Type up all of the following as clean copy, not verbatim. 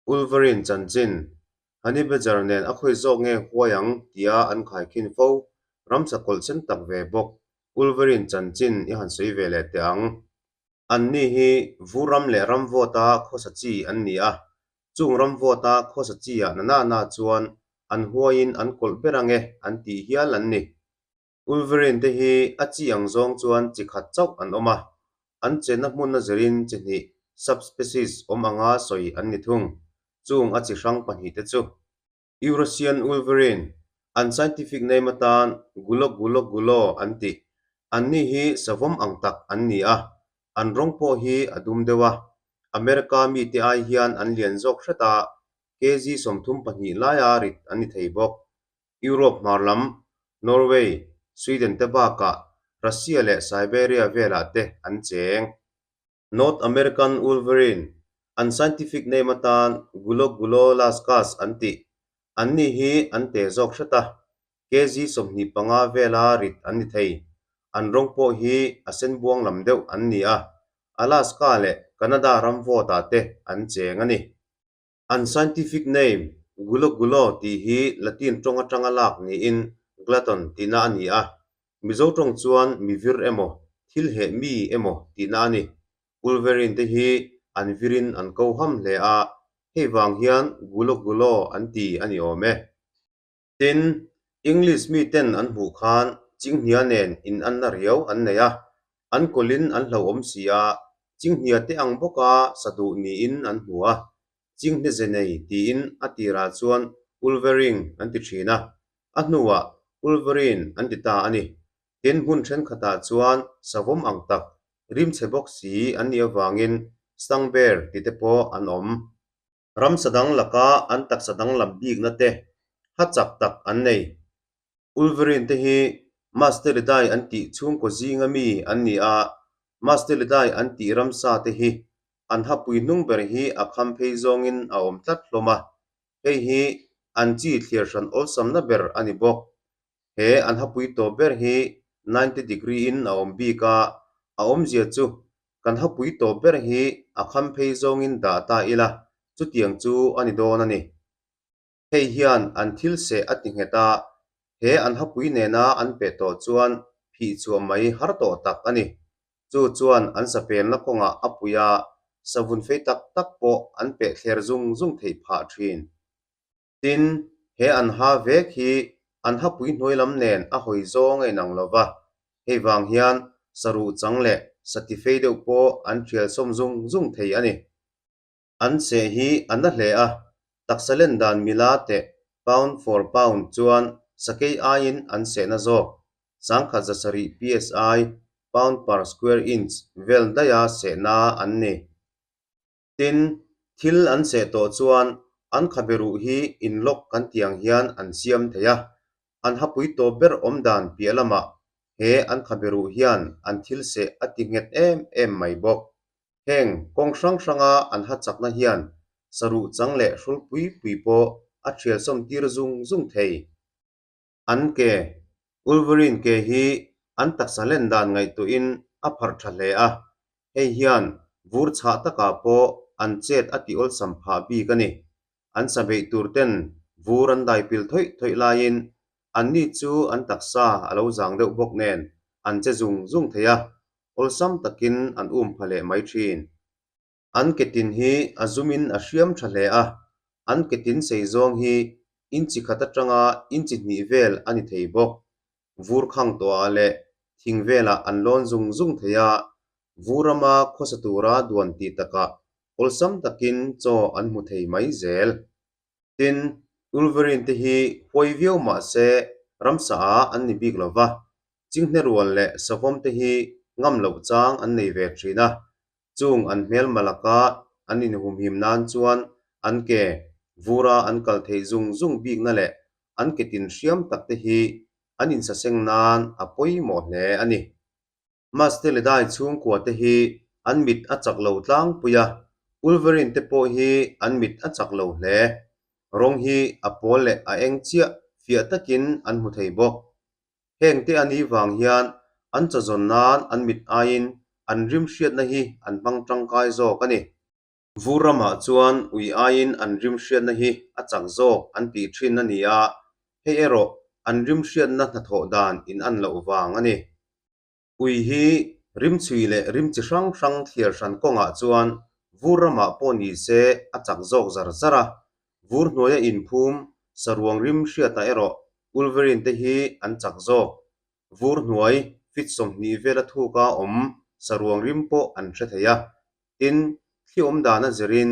Wolverine chanchin, Honey Badger nen a khawi zawk nge huai ang tia an khaikhin fo, ramsa kawlh sen tak ve bawk. Wolverine chanchin i han sawi ve leh teh ang. Anni hi vur ram leh ram vawta khawsa chi an ni a, chung ram vawta khawsa chi-ah na na na chuan an huaiin an kawlh ber ange an tih hial an ni. Wolverine te hi a chi ang zawng chuan chi khat chauh an awm a, an chenna hmun a zirin chi hnih, subspecies, awm anga sawi an ni thung. Chung a chi hrang pahnihte chu Eurasian Wolverine, an scientific name atan Gulo gulo gulo an ti. Anni hi savawm ang tak an ni a, an rawng pawh hi a dum deuh a. America mite ai hian an lian zawk hret a, kg 32 laia rit an ni thei bawk. Europe hmar lam, Norway, Sweden te bakah Russia leh Siberia velah te an cheng. North American Wolverine, an scientific name atan Gulo gulo lascas an tih. Anni hi an te zawk hret a, kg 25 vela rit an ni thei. An rawng pawh hi a sen buang lam deuh an ni a, Alaska leh Canada ram vawtah te an cheng a ni. An scientific name, Gulo gulo tih hi Latin tawng atanga lak niin glutton tihna a ni a, Mizo tawng chuan mi vir emaw, thil heh mi emaw tihna a ni. Wolverine te hi an virin an ko ham hle a, hei vang hian Gulo gulo an ti a ni awm e. Tin, English miten an hmuh khan Chinghnia nen inanna riau an nei a, an kawlhin an hlauhawm si a, Chinghnia te ang bawka sa duh niin an hmu a, Chinghne ze nei tiin a tirah chuan Ulvering an ti thin a, a hnuah Ulverine an ti ta a ni. Tin, hmun thenkhatah chuan savawm ang tak, rimchhe bawk si an nih avangin Stangber ti te pawh an awm. Ramsa dang laka an taksa danglam bikna te ha chak tak an nei. Wolverine te hi Mustelidae an tih chhungkaw zinga mi an ni a, Mustelidae an tih ramsa te hi an hapui hnung ber hi a kham phei zawngin a awm tlat hlawm a, hei hi an chi thliar hran awlsamna ber a ni bawk. He an hapui tawp ber hi 90 degree in a awm bik a, a awmzia chu Kan hapui tawp ber hi a kham phei zawngin dah ta ila, chutiang chu a ni dawn a ni. Hei hian an thil seh a ti nghet a, he an hapui nena an peh tawh chuan phih chhuah mai har tawh tak a ni. Chu chuan an sapelna kawngah a pui a, savun fei tak tak pawh an peh thler zung zung theih phah thin. Tin, he an ha vek hi an hapui hnuai lam nen a hawi zawng a inang lo va, hei vang hian saruh chang leh sati fei deuh pawh an thial sawm zung zung thei a ni. An seh hi a na hle a, taksa len dan mila teh pound for pound chuan sakei aiin an sehna zawk, 1170 psi, pound per square inch, vel daiha sehna an ni. Tin, thil an seh tawh chuan an khabe ruh hi inlock kan tih ang hian an siam thei a, an hapui tawp ber awm dan piah lamah he an khabe ruh hian an thil seh a ti nghet em em mai bawk. Heng kawng hrang hranga an ha chakna hian saruh chang leh hrul pui pui pawh a thialsawm tir zung zung thei. An ke, Wolverine ke hi an taksa len dan ngaihtuahin a pharh tha hle a, hei hian vur chhah takah pawh an chet a tih awlsam phah bik a ni. An sa beih tur ten vur an dai pil thawih thawih laiin anni chu an taksa a lo zang deuh bawk nen an che zung zung thei a, awlsam takin an um pha leh mai thin. An ketin hi a zumin a hriam tha hle a, an ketin sei zawng hi inchi khat atanga inchi hnih vel a ni thei bawk. Vur khang tawhah leh thing velah an lawn zung zung thei a, vur rama khawsa tura duan tih takah awlsam takin chaw an hmu thei mai zel. Tin, Wolverine te hi huai viau mah se ramsa ah an ni bik lo va, chinghne rual leh savawm te hi ngam loh chang an nei ve thin a, Chung an hmelma laka an inhumhim nan chuan an ke vura an kal theih zung zung bikna leh an ke tin hriam tak te hi an insaseng nan a pawimawh hle a ni. Mastelidae chhungkua te hi an mit a chak lo tlangpui a, Wolverine te pawh hi an mit a chak lo hle. Rawng hi a pawl leh a eng chiah fiah takin an hmu thei bawk. Heng te a nih vang hian an chazawn nan an mit aiin an rim hriatna hi an hmang tangkai zawk a ni. Vur ramah chuan ui aiin an rim hriatna hi a chak zawk an tih thin a ni a, hei erawh an rim hriatna hnathawh dan in an loh vang a ni. Ui hi rimchhui leh rim chi hrang hrang thliar hran kawngah chuan vur ramah pawh ni se a chak zawk zar zar a, vur hnuaia inphum saruang rim hriatah erawh Wolverine te hi an chak zawk. Vur hnuai feet 20 vela thuka awm saruang rim pawh an hre thei a. Tin, thli awm dana zirin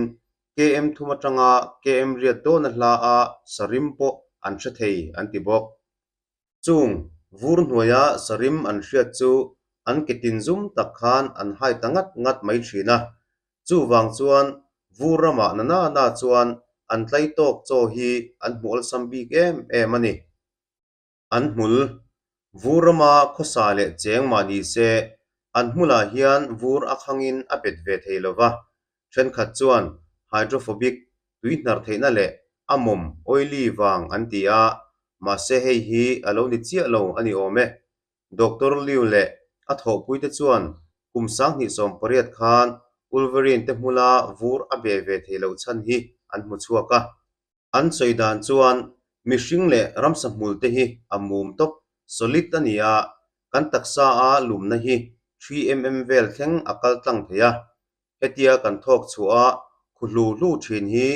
KM thum atanga KM riat dawna hla a sarim pawh an hre thei an ti bawk. Chung vur hnuaia sarim an hriat chu an ke tin zum tak khan an hai ta ngat ngat mai thin a. Chuvang chuan vur ramah na na na chuan an tlai tawk chaw hi an hmu awlsam bik em em a ni. An hmul, vur rama khawsa leh cheng mah ni se, an hmulah hian vur a khangin a bet ve thei lo va. Thenkhat chuan hydrophobic tui hnar theihna leh a mawm, oily, vang an ti a, mahse hei hi a lo ni chiah lo a ni awm e. Doctor Liu leh a thawhpuite chuan kum 2018 khan Wolverine te hmula vur a be ve thei loh chhan hi an hmu chhuak a. An sawi dan chuan mihring leh ramsa hmul te hi a mum tawp, solid, a ni a, kan taksa a lumna hi 3mm vel thleng a kal tlang thei a. Hetia kan thawk chhuah a khu hlu hlu thin hi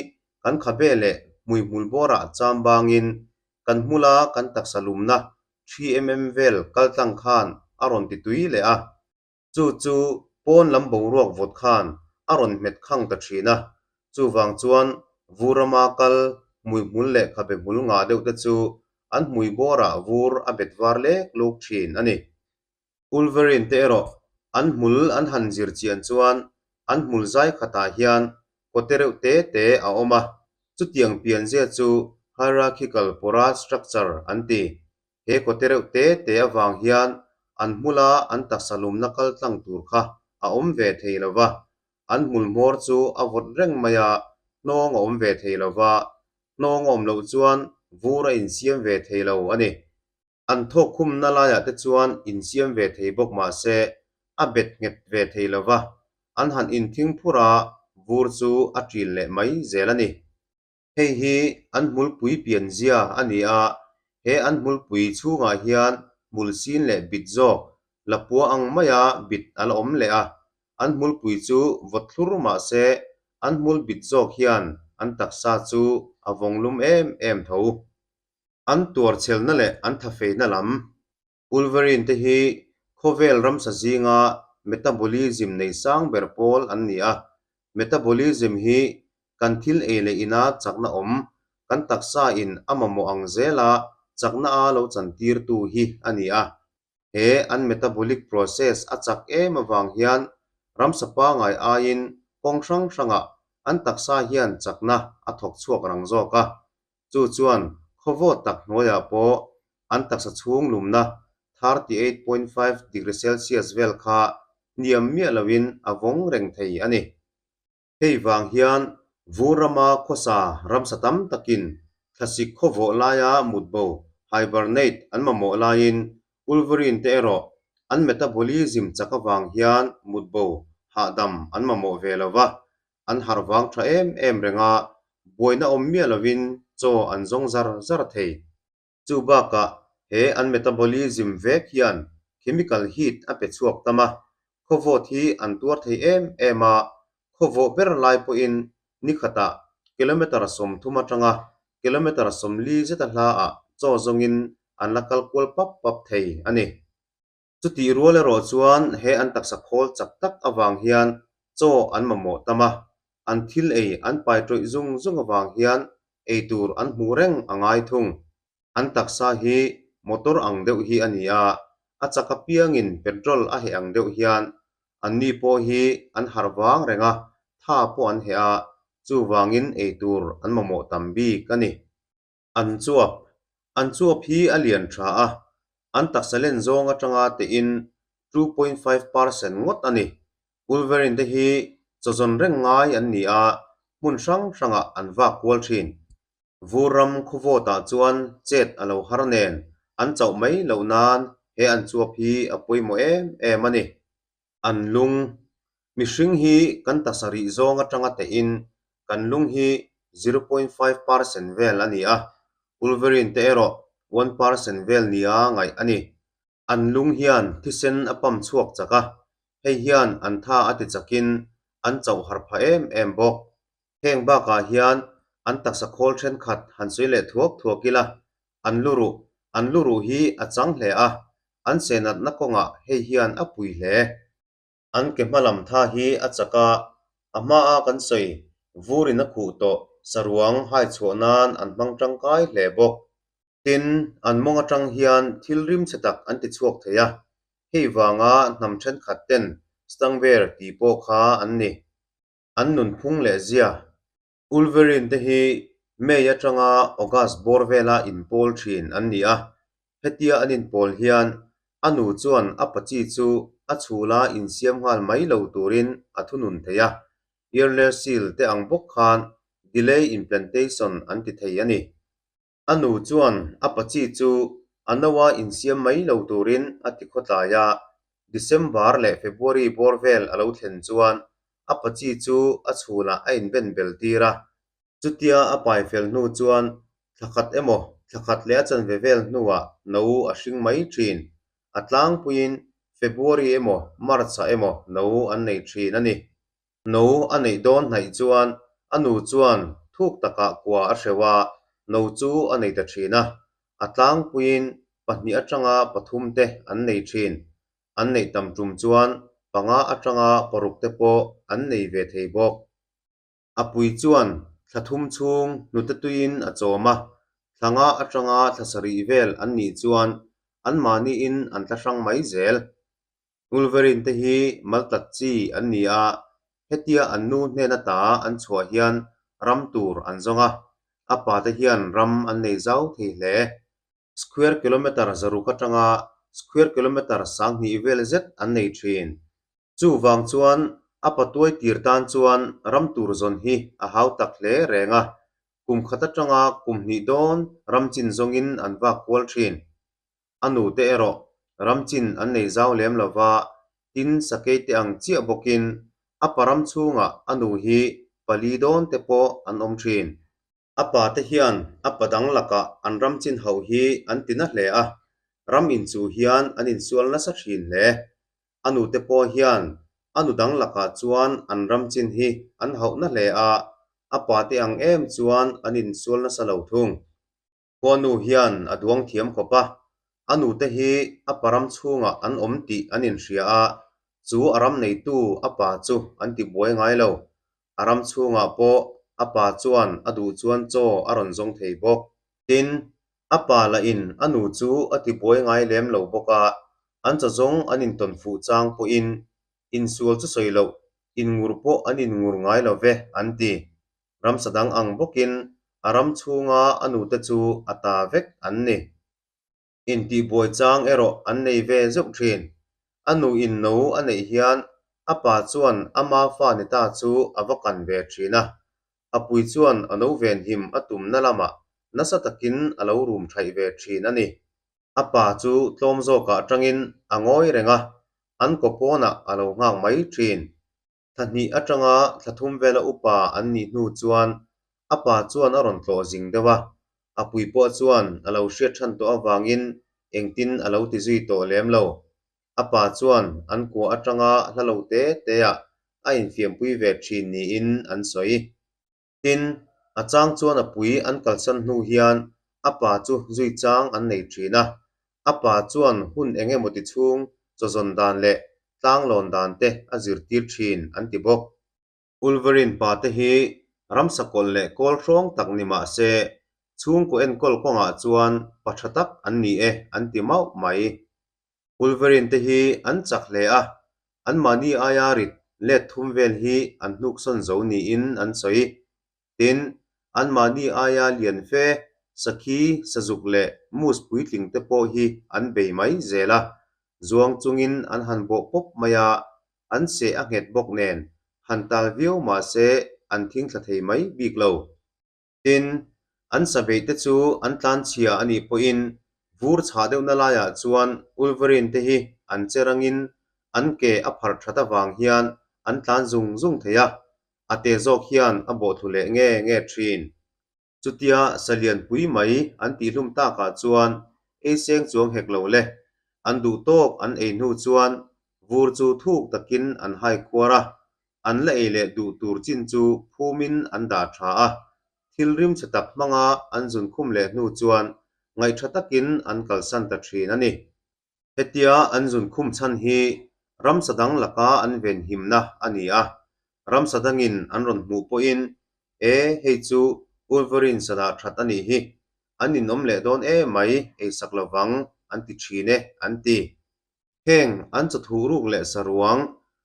kan khabe leh hmuihmul bawrah cham bangin kan hmula kan taksa lumna 3mm vel kal tlang khan a rawn ti tui leh a. Chu chu pawn lam boruak vawt khan a rawn hmet khang ta thin a, chuvang chuan vur rama kal hmuihmul leh khabe hmul ngah deuh te chu an hmui bawrah vur a bet var lek luk thin a ni. Wolverine te erawh an hmul an han zir chian chuan an hmul zai khatah hian kawte reuh te te a awm a, chutiang pianzia chu hierarchical porous structure an ti. He kawte reuh te te avang hian an hmula an taksa lumna kal tlang tur kha a awm ve thei lo va, an hmul hmawr chu a vawt reng mai a, hnawng a awm ve thei lo va, hnawng a awm loh chuan vur a insiam ve thei lo a ni. An thawk khumna laiah te chuan insiam ve thei bawk mah se a bet nghet ve thei lo va, an han inthing phur a, vur chu a ṭil leh mai zel a ni. Hei hi an hmulpui pianzia a ni a, he an hmulpui chhungah hian hmul sin leh bit zawk lapua ang maia bit a la awm leh a, an hmulpui chu vawt thlur mah se an hmul bit zawk hian an taksa chu a vawng lum em em tho. An tuarchhelna leh an thafeina lam Wolverine te hi khawvel ramsa zinga metabolism nei sang ber pawl an ni a. Metabolism hi kan thil ei leh ina chakna awm, kan taksa in a mamawh ang zela chakna a lo chantirtu hi a ni a. He an metabolic process a chak em avang hian ramsa pangai aiin kawng hrang hrangah an taksa hian chakna a thawk chhuak rang zawk a. Chu chuan khawvawt tak hnuaiah pawh an taksa chhung lumna 38.5 degree Celsius vel kha hniam miah loin a vawng reng thei a ni. Hei vang hian vur rama khawsa ramsa tam takin thlasik khawvawh laia mutbo, hibernate, an mamawh laiin Wolverine te erawh an metabolism chak avang hian mutbo hahdam an mamawh ve lo va, an harh vang tha em em reng a, buaina awm miah lovin chaw an zawng zar zar thei. Chu bakah he an metabolism vek hian chemical heat a pe chhuak tam a, khawvawt hi an tuar thei em em a, khawvawh ber lai pawhin ni khatah kilometre 30 atanga kilometre 40 zeta hlaah chaw zawngin an la kal kual pap pap thei a ni. Chutih rual erawh chuan he an taksa khawl chak tak avang hian chaw an mamawh tam a, an thil ei an pai tawih zung zung avang hian ei tur an hmuh reng a ngai thung. An taksa hi motor ang deuh hi a ni a, a chak apiangin petrol a heh ang deuh hian anni pawh hi an harh vang reng a, tha pawh an heh a, chuvangin ei tur an mamawh tam bik a ni. An chuap, An chuap hi a lian tha a, an taksa len zawng atanga tein 2.5% ngawt a ni. Wolverine te hi chawzawn reng ngai an ni a, hmun hrang hrangah an vak kual thin. Vur ram khawvawtah chuan chet a lo har nen an chauh mai loh nan he an chuap hi a pawimawh em em a ni. An lung. Mihring hi kan taksa rih zawng atanga tehin kan lung hi 0.5% vel a ni a, Wolverine te erawh 1% vel nia ngaih a ni. An lung hian thisen a pump chhuak chak a, hei hian an tha a ti chakin an chauh harh phah em em bawk. Heng bakah hian an taksa khawl thenkhat han sawi leh thuak thuak ila, an lu ruh, an lu ruh hi a chang hle a, an senatna kawngah hei hian a pui hle. An ke hma lam tha hi a chak a, a hmaa kan sawi vurin a khuh tawh saruang hai chhuah nan an hmang tangkai hle bawk. Tin, an mawng atang hian thil rim chhe tak an ti chhuak thei a, hei vanga hnam thenkhat ten Stangber tih pawh kha an ni. An nunphung leh zia. Wolverine te hi May atanga August bawr vela inpawl thin an ni a, hetia an inpawl hian a nu chuan a pachi chu a chhula insiam nghal mai lo turin a thunun thei a, earless seal te ang bawk khan delay implantation an ti thei a ni. A nu chuan a pachi chu a noa insiam mai lo turin a ti khawtlai a, December leh February bawr vel a lo thlen chuan a pachi chu a chhunah a inben bel tir a. Chutia a pai fel hnu chuan thla khat emaw thla khat leh a chanve vel hnuah no a hring mai thin. A tlangpuiin February emaw March-ah emaw no an nei thin a ni. No a neih dawn hnaih chuan a nu chuan thuk takah kua a hreuh a, no chu a nei ta thin a. A tlangpuiin pahnih atanga pathum te an nei thin. An neih tam tum chuan panga atanga paruk te pawh an nei ve thei bawk. A pui chuan thla thum chhung hnute tuiin a chawm a, thla nga atanga thla sarih vel an nih chuan anmahniin an tla hrang mai zel. Wolverine te hi maltlat chi an ni a, hetia an nu hnen ata an chhuah hian ram tur an zawng a, a pa te hian ram an nei zau thei hle. Square kilometre zaruk atanga square kilometre sanghnih vel zet an nei thin. Chuvang chuan a patuai tir tan chuan ram tur zawn hi a hau tak hle reng a, kum khat atanga kum hnih dawn ram chin zawngin an vak kual thin. A nute erawh ram chin an nei zau lem lo va, tin sakei te ang chiah bawkin a pa ram chhungah a nu hi pali dawn te pawh an awm thin. A pa te hian a pa dang lakah an ram chin ho hi an ti na hle a, ram inchuh hian an insual nasa thin hle. A nute pawh hian a nu dang lakah chuan an ram chin hi an hauh na hle a, a pa te ang em chuan an insual nasa lo thung. Khuanu hian a duang thiam khawp a, a nute hi a pa ram chhungah an awm tih an inhria a, chu a ram neitu a pa chu an ti buai ngai lo. A ram chhungah pawh a pa chuan a duh chuan chaw a rawn zawng thei bawk. Tin, a pa lahin a nu chu a ti buai ngai lem lo bawk a, an chaw zawng an intawn fuh chang pawhin insual chu sawi loh, inngur pawh an inngur ngai lo ve an ti. Ramsa dang ang bawkin a ram chhunga a nute chu a ta vek an ni. Intihbuai chang erawh an nei ve zeuh thin. A nuin no a neih hian a pa chuan ama fa ni ta chu a va kan ve thin a. A pui chuan a no venhim a tumna lamah nasa takin a lo rum thaih ve thin a ni. A pa chu tlawm zawkah atangin a ngawi reng a, an kaw pawnah a lo nghak mai thin. Thla hnih atanga thla thum vela upa an nih hnu chuan a pa chuan a rawn tlawh zing deuh a, a pui pawh chuan a lo hriat than tawh avangin engtin a lo ti zui tawh lem lo. A pa chuan an kua atanga hla lo te teah a infiampui ve thin niin an sawi. Tin, a chang chuan a pui an kalsan hnu hian a pa chu zui chang an nei thin a. A pa chuan hun eng emaw ti chhung chawzawn dan leh tlanglawn dan te a zirtir thin an ti bawk. Wolverine pa te hi ramsa kawlh leh kawl hrawng tak ni mah se, chhungkaw enkawl kawngah chuan pa tha tak an ni e an ti mauh mai. Wolverine te hi an chak hle a, anmahni aia rit let thum vel hi an hnuksawn zo niin an sawi. Tin, anmahni aia lian fe, sakhi, sazuk leh moose puitling te pawh hi an bei mai zel a, zuang chungin an han bawh pawp mai a, an seh a nghet bawk nen han tal viau mah se an thing thla thei mai bik lo. Tin, an sabeih te chu an tlanchhia a nih pawhin vur chhah deuhna laiah chuan Wolverine te hi an che rangin an ke a pharh that avang hian an tlan zung zung thei a, a te zawk hian a bawhthlu leh nge nge thin. Chutia salian pui mai an tihhlum takah chuan ei seng chuang hek lo le. An duh tawk an ei hnu chuan vur chu thuk takin an hai khuar a, an la ei leh duh tur chin chu phumin an dah tha a. Thil rim chhe tak hmanga an zun khum leh hnu chuan ngaihṭha takin an kalsan ta ṭhin a ni. Hetia an zun khum chhan hi ramsa dang laka an venhimna a ni a, ramsa dangin an rawn hmuh pawhin, E, hei chu Wolverine sadah that a nih hi, an inawm leh dawn em mai, eisak lovang an ti thin e, an ti. Heng an chawthuh ruk leh saruang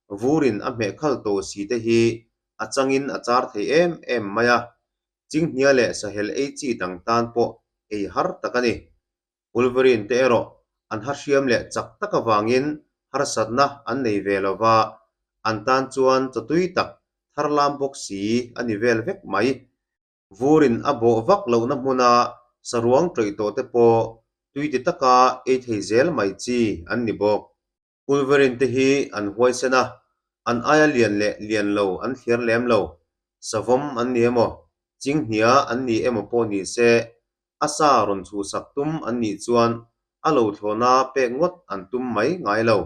vurin a hmeh khal tawh si te hi a changin a char thei em em mai a, chinghnia leh sahel ei chi dang tan pawh ei har tak a ni. Wolverine te erawh an ha hriam leh chak tak avangin harsatna an nei ve lo va, an tan chuan chawtui tak tharlam bawk si a ni vel vek mai. Vurin a bawh vak lohna hmuna saruang ṭawih tawh te pawh tui ti taka ei thei zel mai chi an ni bawk. Wolverine te hi an huaisen a, an aia lian leh lian lo an thliar lem lo. Savawm an ni emaw, chinghnia an ni emaw pawh ni se, a sa rawn chhuhsak tum an nih chuan a lo thlawhna pek ngawt an tum mai ngai lo.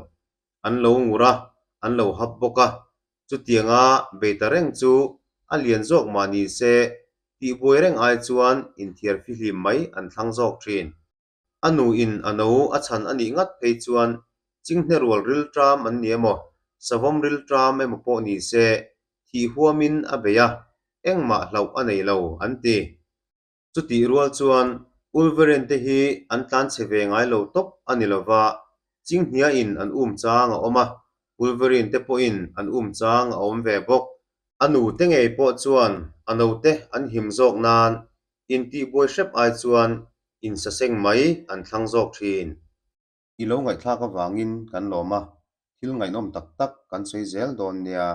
An lo ngur a, an lo hap bawk a. Chutianga bei ta reng chu a lian zawk mah ni se, tihbuai reng ai chuan inthiar fihlim mai an thlang zawk thin. A nuin a no a chhan a nih ngat phei chuan chinghne rual rilṭam an ni emaw, savawm rilṭam emaw pawh ni se, thih huamin a bei a, engmah hlauh a nei lo, an ti. Chutih rual chuan Wolverine te hi an tlan chhe ve ngai lo tawp a ni lova, chinghniain an um chang a awm a, Wolverine te pawhin an um chang a awm ve bawk. A nute ngei pawh chuan a note an him zawk nan intihbuai hrep ai chuan insaseng mai an thlang zawk thin. I lo ngaihthlak avangin kan lawm a, thil ngaihnawm tak tak kan sawi zel dawn nia.